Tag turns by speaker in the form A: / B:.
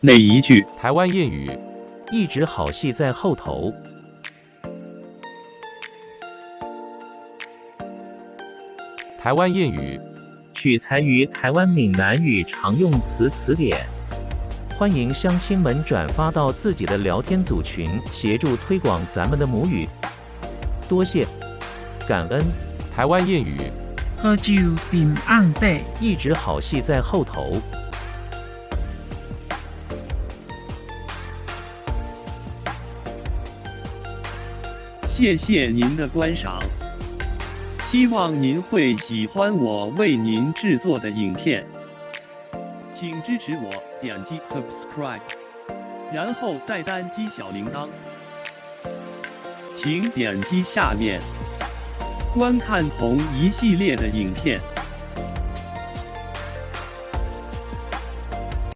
A: 哪一句？
B: 台灣諺語。
C: 一直好戲在後頭。
B: 台灣諺語。
C: 取材於台灣閩南語常用詞詞典。歡迎鄉親們轉發到自己的聊天組群，協助推廣咱們的母語。多謝，感恩。
B: 台灣諺語。
D: 好酒沉甕底。
C: 一直好戲在後頭。
A: 謝謝您的觀賞，希望您會喜歡我為您製作的影片，請支持我點擊 subscribe，然後再單擊小鈴鐺。請點擊下面觀看同一系列的影片。